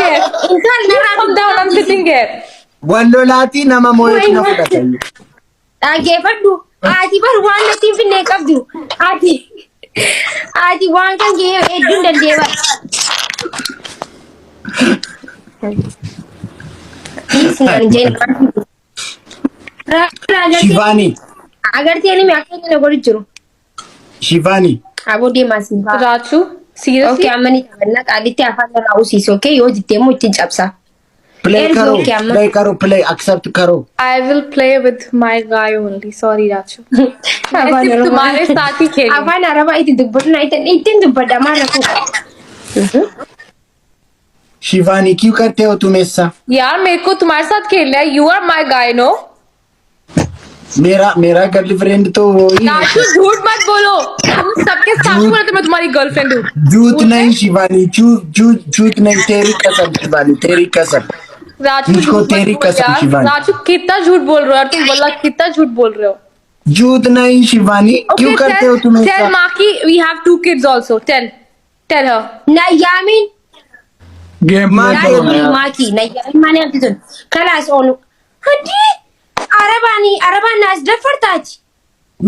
here. Intal You narraa come down. I'm sitting here. Wal lolaatii nama moo'etu na fudhata. Dhaggeeffadhu. Ati bar waan natti hin finne hin qabdu. Ati ati waan kan kee hedduun danda'e bar. Dhiisi naan jeen. Shivani. Agartee nimi akka inni na godhu jiru. Shivani. Aboo deemaa siin. Rachu, seriously? Okay, amma ni taphanna qaalitti afaan irraa usiisi okay yoo jettee immoo ittiin cabsa. Play Erga karo. okay amma. Play karo. Play accept karo. I will play with my guy only. Sorry, Rachu. मैं Afaan सिर्फ Oromoo. तुम्हारे साथ ही खेलूंगी। Afaan Arabaa itti dubbadhu na ittiin dubbadha maal rakkoo qaba? Shivani क्यों करते हो तुम ऐसा? यार मेरे को तुम्हारे साथ खेलना है। You are my guy no. मेरा मेरा गर्लफ्रेंड तो वो ही है। राजू झूठ मत बोलो। तुम सबके सामने बोले तो मैं तुम्हारी गर्लफ्रेंड हूँ। झूठ नहीं शिवानी, झूठ झूठ झूठ नहीं, तेरी कसम शिवानी, तेरी कसम। राजू मुझको झूठ मत तेरी बोल कसम यार। शिवानी। राजू कितना झूठ बोल रहे हो यार तुम, वल्ला कितना झूठ बोल रहे हो। झूठ नहीं शिवानी, क्यों करते हो तुम tell ऐसा? Maki we have two kids also. Tell tell her. Na yaamin. Game play Maaki. करो ना यार। Maaki na yaamin maali hamti tun. Kalaas oolu. Hadii Arabaani Arabaan naas daffartaati.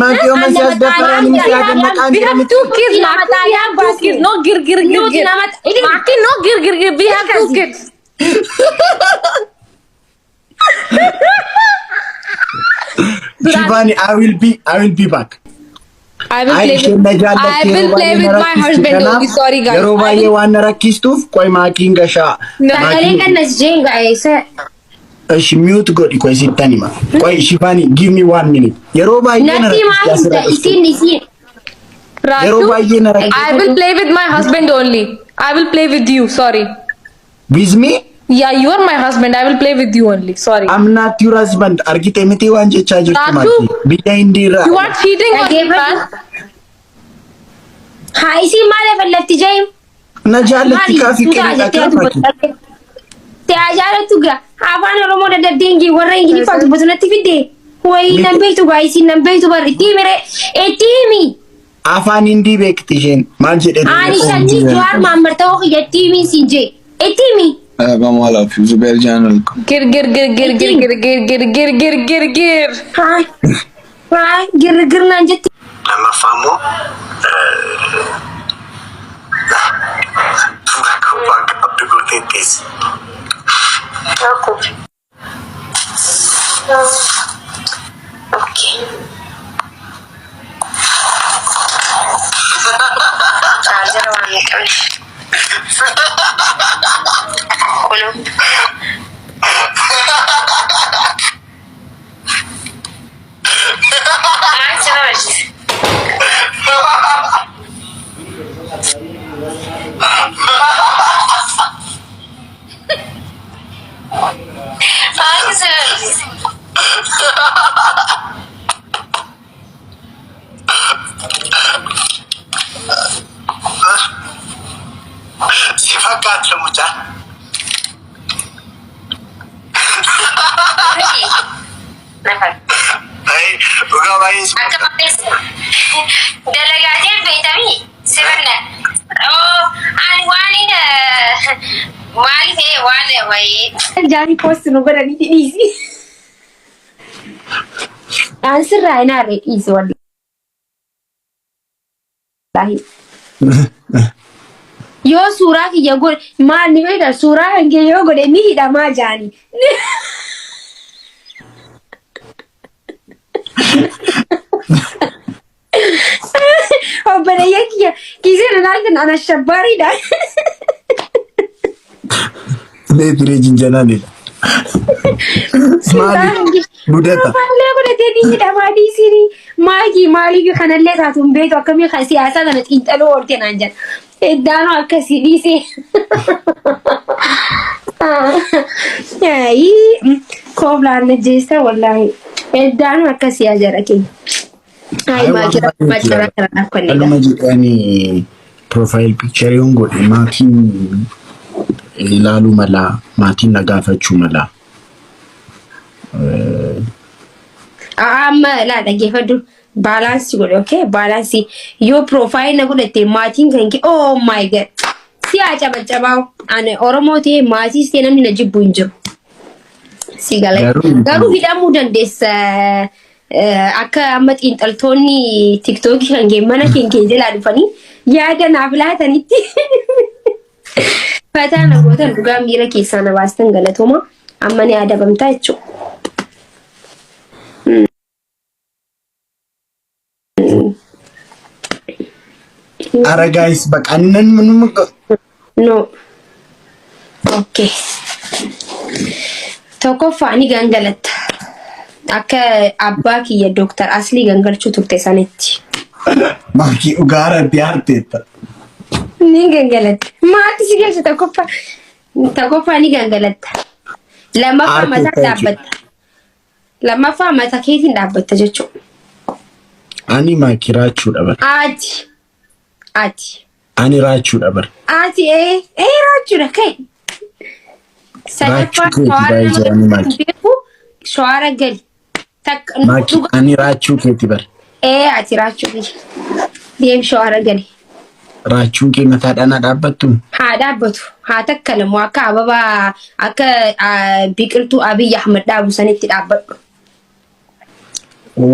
Maaki yoo masi as daffaraan miti adanna We have two kids, Maki. We have two kids. No gir gir gir Nuti gir. nama- Maki, no gir gir gir. We have two kids. Shivani, I will be back. I will play isheen with, na jaallatti I will yeroo play baay'ee with na my rakkisti. husband Kanaaf only. Sorry guys. yeroo I baay'ee will- waan na rakkistuuf qoy maakiin gashaa. No. Sagalee kannas jeen gaa'eessa. Ishi mute godhi qoy sittan hima. Qoy Shivani, give me one minute. Yeroo baay'ee na Natti rakkisti maal himta asirra dhuftu. isiin isiin. Yeroo Raju, baay'ee na rakkisti. I will play with my husband only. I will play with you. Sorry. With me? Yeah, you are my husband. I will play with you only. Sorry. I'm not your husband. Argite miti waan jechaa jirtu Raju. Maaki. Biyya Hindiirraa. You are cheating on me, man. Haa isiin maal lafti jeen? Na jaallatti kaafii qeeqaa kaa Maaki. Ta'aa jaalattu gaa afaan Oromoo dadhabdee warra Ingiliffaa dubbatu natti fidde. Wayii nan beektu gaa isiin nan beektu bar itti himi ree itti himi. Afaan Hindii beekti isheen. Maal jedhee Ani sanyii Jawaar Mahammad ta'uu kiyya itti himi siin jee itti himi. በማላፊ ዙቤር ጃን Gir gir gir gir gir gir gir gir gir gir gir gir. Haa haa girgir naan jetti. Lammaffaa immoo suuraa kophaa qabdu gootee teessi. Okay. Chaarjara waan hin qabne. Kunoo. Maal si barbaachisa? Maal si barbaachisa? Si fakkaata mucaan. Nafar. Dhugaa baay'ee si Akka fakkeessa. Dalagaateen beektamii sifanna. Oo ani waan inni maali ta'e waan wayii. Jaani post nu godhanii dhiisi. Aan sirraa hin aarre dhiisi wallaahi. Yoo suuraa kiyya godhe maal ni beekta suuraa kan kee yoo godhe ni hidhamaa jaani. Obboleeyyan kiyya kiisee na laaltan ana shabbaariidha. Leetiree jinjanaanidha. Maali? Gudata. Profile godhatee ni hidhamaa dhiisini. Maakii maaliif kanallee taatu hin beektu akkamii kan siyaasaa kana xiinxaluu oolte naan jedha. Eddaanoo akkasii dhiisee. Ayii kooblaan na jeessa wallaahi. Eddaanoo akkasii ajara keenya. Ayi maakii macaraa kana akkannedha. Dhuguma jedhanii profile picture yoon godhe maatiin ilaaluu mala, maatiin na gaafachuu mala. Amma laa dhaggeeffadhu. Balance godhe okay balance yoo profile na godhatte maatiin kan kee oh my God. Si haa cabacabaa. Ani Oromoo ta'e maatiis ta'e namni na jibbu hin jiru. Si galee. Garuu Garuu hidhamuu dandeessa. Akka amma xiinxaltoonni TikTokii kan kee mana kee jalaa dhufanii yaada naaf laatanitti fataa na gootan dhugaa miira keessaa na baastan galatooma. Amma ni adabamtaa jechuudha. Ara guys, በቃ እነን ምንም No. Okay. Tokkoffaa ni gangalatta. Akka abbaa kiyya Dooktar Aslii gangalchuu turte sanitti. Maakii dhugaa rabbi aarteetta. Ni gangalatta. Maatti si galcha tokkoffaa. Tokkoffaa ni gangalatta. Lammaffaa mataa Aarteetta jechuudha. dhaabbatta. Lammaffaa mataa keetiin dhaabbatta jechuudha. Ani maakii raachuudha bara. Ati. Ati. Ani raachuudha bara. Ati ee raachuudha ka'e. Sadaffaa Raachuu keeti shawaara baay'ee nama jirani maaki. beeku shawaara gali. Takka Maakii ani raachuu keeti bara. Ee ati raachuu biyya. Deem shawaara gali. Raachuun kee mataadhaan haa dhaabbattu. Haa dhaabbatu. Haa takkalamu akka ababaa akka biqiltuu Abiy Ahmad dhaabu sanitti dhaabbadhu.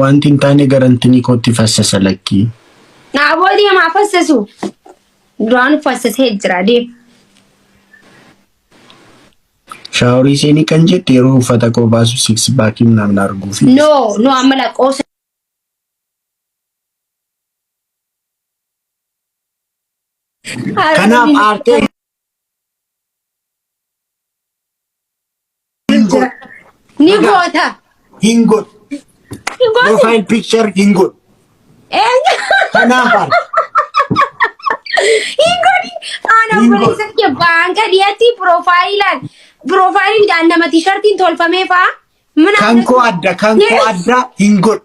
Wanti hin taane garantinii kootti fassasa lakkii. Naaboo deemaa fassasu. Duraan fassasee jira deem. Shaaworii seenii kan jette yeroo uffata koo baasu six packii namni arguufi. No, no, amma lakkoofsa Kanaaf aartee hin godhu. Ni goota. Hin godhu. Hin gootu. Profile picture hin godhu. Eenyu? Kanaaf aarte. Hin godhi. Ana Hin obboleessa kiyya baanka dhiyaatti piroofaayiliin piroofaayiliin nama tiishartiin tolfamee faa. Mana Kan koo adda, kan koo adda hin godhu.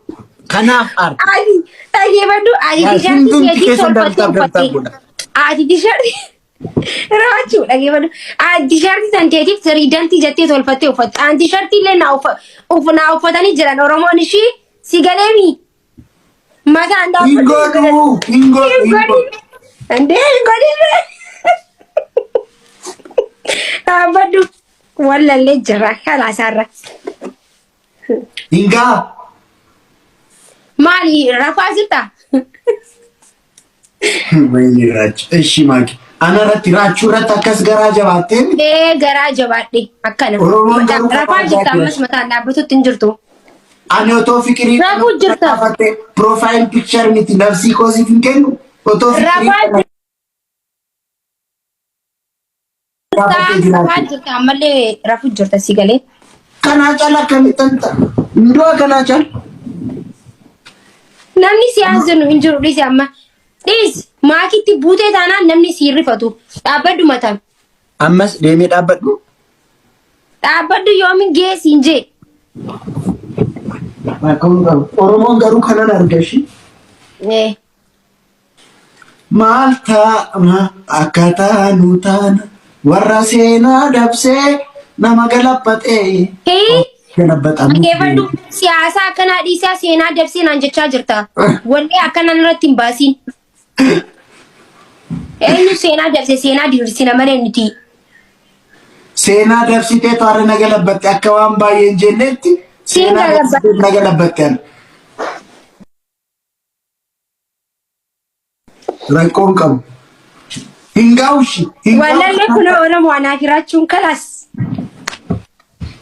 Kanaaf aarte. Ati dhaggeeffadhu, ati Yaa, tiishartii hundumti keetii keessan tolfattee dartaa dartaa uffatte. godha. Ati tiishartii raachuu dhaggeeffadhu. Ati tiishartii san teetiif tiriidantii jettee tolfattee uffatte. Ani tiishartii illee naa uffatanii jiran Oromoon ishii si galeemi. Mataan Hin godhu, hin godhu, hin godhu. Andee hin godhin. Dhaabbadhu. Wallallee jira kalaasaarra. Hin gaa. Maali rafaa jirta? Wayini raachu. Eshi maaki. Ana irratti raachuu irratti akkas garaa jabaatteen. Ee garaa jabaadhe akkana. Oromoon garuu Rafaa jirta ammas mataan dhaabbatutti hin jirtu. Ani otoo fikirii Rafuu jirta. Profile picture miti nafsii koosiif hin kennu. Otoo fikirii Rafaa jirta. gaafattee Rafaa jiraachuu. jirta ammallee rafuu jirta si galee. Kanaa caala akkamittan ta'a? Hunduu kanaa caala. Namni si haasofnu hin jiru dhiisi amma. Dhiisi maakitti buutee taanaan namni si rifatu. Dhaabbadhu mataan. Ammas deemee dhaabbadhu. Dhaabbadhu yoomin geessi hin jee. Rakkoon qabu. Oromoon garuu kanan arga ishii. Ee. Maal ta'a akka taanu taana warra seenaa dabsee nama galabbaxee. Hee. Galabbaxamu. Dhaggeeffadhu, siyaasa akkanaa dhiisaa seenaa dabsee naan jechaa jirta. Wallee akkanaan irratti hin baasiin. Eenyu seenaa dabse? Seenaa diriirsina malee nuti. Seenaa dabsitee toora na galabbatte akka waan baay'ee hin jennetti seenaa Siin dabsitee na galabbatte ana. Rakkoon qabu. Hin gahushi. Hin gahu. Wallallee kun Oromoo anaaf jiraachuun kalaas.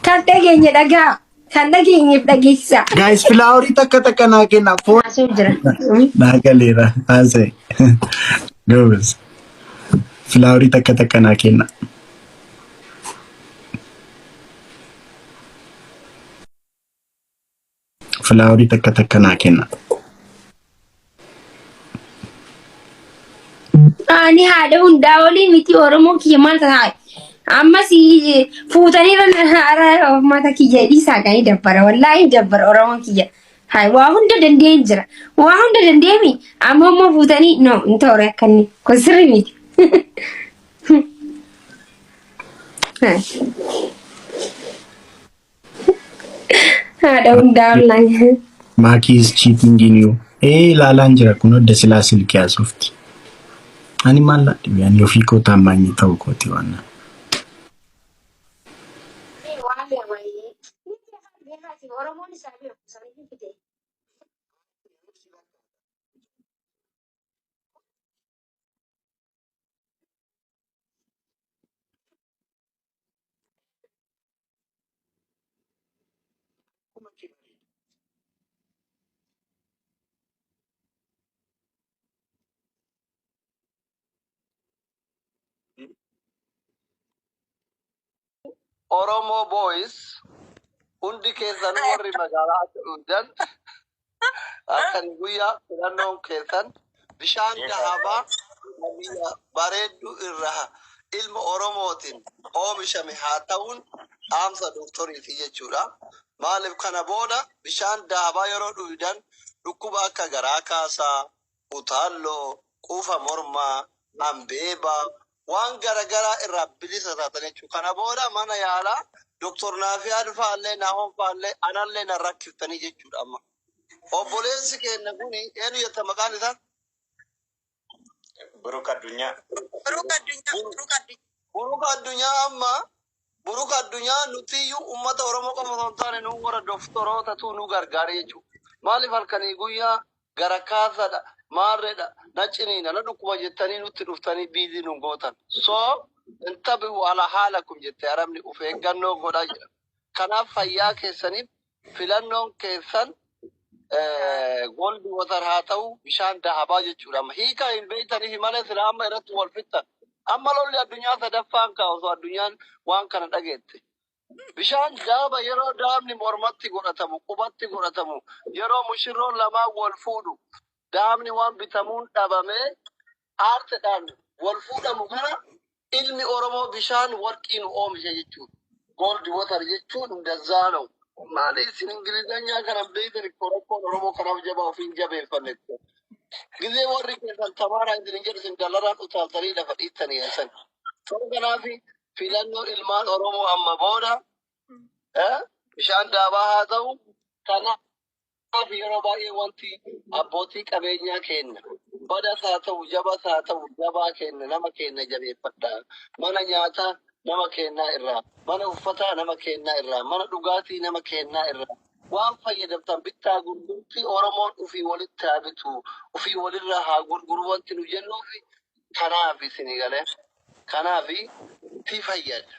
Kan dhageenye dhagaa. Kan dhageenyeef dhageessisa. Guys, flowerii takka takka naa kenna. Foon Haasa'u jira. naa galeera. Haasa'e. Goobas. Flowerii takka takka naa kenna. Flowerii takka takka naa kenna. Ani haadha hundaa olii miti Oromoo kiyya maal ta'a? Ammas fuutanii haara uummata kiyya dhiisaa kan dabbara. Wallaahi dabbara Oromoo kiyya. Hai waa hunda danda'ee jira. Waa hunda danda'eemi. Amma immoo fuutanii no hin ta'u akkanni. Kun sirri miti. Haadha hundaa ollaan. Maakii is cheating in you. Ee ilaalaan jira kun hodda silaa silkii haasofti. Ani maal na dhibe, ani ofii koo taammaanyii ta'uu kooti waan. Waan wayii. Oromoon isaa beeku sanii fide. Oromo Boys hundi keessanuu warri magaalaa akka dhugdan halkan guyyaa filannoon keessan bishaan dahabaa biyya bareedduu irraa ilma Oromootiin oomishame haa ta'uun dhaamsa doktoriiti jechuudha. Maaliif kana booda bishaan dahabaa yeroo dhugdan dhukkuba akka garaa kaasaa, utaalloo, quufa mormaa, hambeebaa waan garagaraa irraa bilisa taatan jechuudha. Kana booda mana yaalaa Doktor Naafiyaa dhufaallee Naahoon faallee anallee na rakkiftanii jechuudha amma. Obboleessi keenya kuni eenyu jetta maqaan isaa? Buruk Addunyaa. Buruk Addunyaa, Buruk Addunyaa. Buruk Addunyaa. Amma Buruk Addunyaa nutiyyuu uummata Oromoo qofa osoo hin taane nu warra doktorootatu nu gargaare jechuudha. Maaliif halkanii guyyaa gara kaasadha, maarreedha, na ciniina, na dhukkuba jettanii nutti dhuftanii biizii nu gootan. So intabihu ala haalakum jette arabni, of eeggannoo godhaa jedha. Kanaaf fayyaa keessaniif filannoon keessan Gold Water haa ta'u, bishaan dahabaa jechuudha. Amma hiika hin beektaniif malee sila amma irratti wal fixxan. Amma lolli addunyaa sadaffaan ka'a osoo addunyaan waan kana dhageette. Bishaan daaba yeroo daabni mormatti godhatamu, qubatti godhatamu, yeroo mushirroon lamaan wal fuudhu, daabni waan bitamuun dhabamee aartidhaan wal fuudhamu kana ilmi Oromoo bishaan warqii nu oomishe jechuudha. Gold Water jechuun እንደዛ ነው. Maali isin Ingilizanyaa kana beektan rakkoon Oromoo kanaaf jabaa ofiin jabeeffanne. Gizee warri keessan tamaaraa isin jedhu isin dallaraan utaaltanii lafa dhiittanii eessan. Ta'uu kanaaf filannoon ilmaan Oromoo amma booda bishaan daabaa haa ta'u. Kanaaf yeroo baay'ee wanti abbootii qabeenyaa keenya badas haa ta'u, jabas haa ta'u, jabaa keenya nama keenya jabeeffadhaa. Mana nyaataa nama kennaa irraa, mana uffataa nama kennaa irraa, mana dhugaatii nama kennaa irraa waan fayyadamtan bittaa gurgurtii Oromoon ufii walitti haa bitu, ufii walirraa haa gurguru wanti nu jennuufi kanaaf isinii galee kanaaf si fayyada.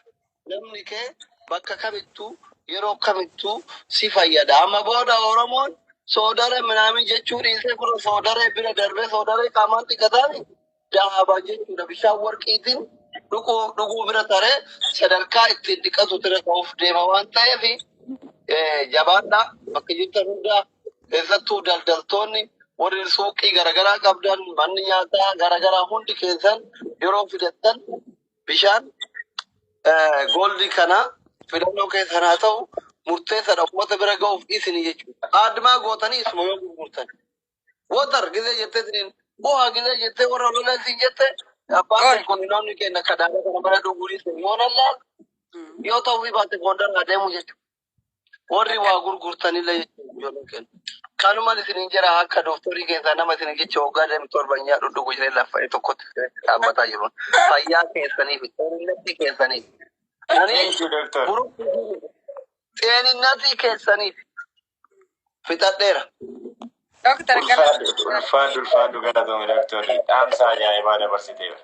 Namni kee bakka kamittuu yeroo kamittuu si fayyada. Amma booda Oromoon soodara minaamin jechuu dhiisee kun soodaree bira darbee soodaree qaamaan dhiqataani dahabaa jechuudha. Bishaan warqiitiin dhuguu dhuguu bira taree sadarkaa ittiin dhiqatu tira ta'uuf deema waan ta'eef jabaadhaa bakka jirtan hundaa, keessattuu daldaltoonni warri suuqii garaagaraa qabdan, manni nyaataa garaagaraa hundi keessan yeroo fidattan bishaan Gold kana filannoo keessan haa ta'u, murteessaadha uummata bira ga'uuf isin jechuudha. Aadmaa gootanii isuma yoo gurgurtan. Water gizee jettee isiniin bu'aa gizee jettee warra lola isin jette abbaan Ol. kee kun namni kenna kadaala kana bara dhuguu isin yoo lallaal yoo ta'uu fi baate gondar adeemu jechuudha. Warri waa gurgurtanillee jechuudha ijoolleen kenna. Kanumaan isiniin jira akka dooktorii keessaa nama isin jecha waggaa 27 nyaadhu dhugu jedhee laffa'ee tokkotti dhaabbataa jiru. Fayyaa keessaniif, ጤንነት keessaniif. Ani Thank you, doctor. ጤንነት keessaniif fixadheera. Doctor Ulfaadhu, ulfaadhu, ulfaadhu, galatoome doctor. Dhaamsa ajaa'ibaa dabarsiteera.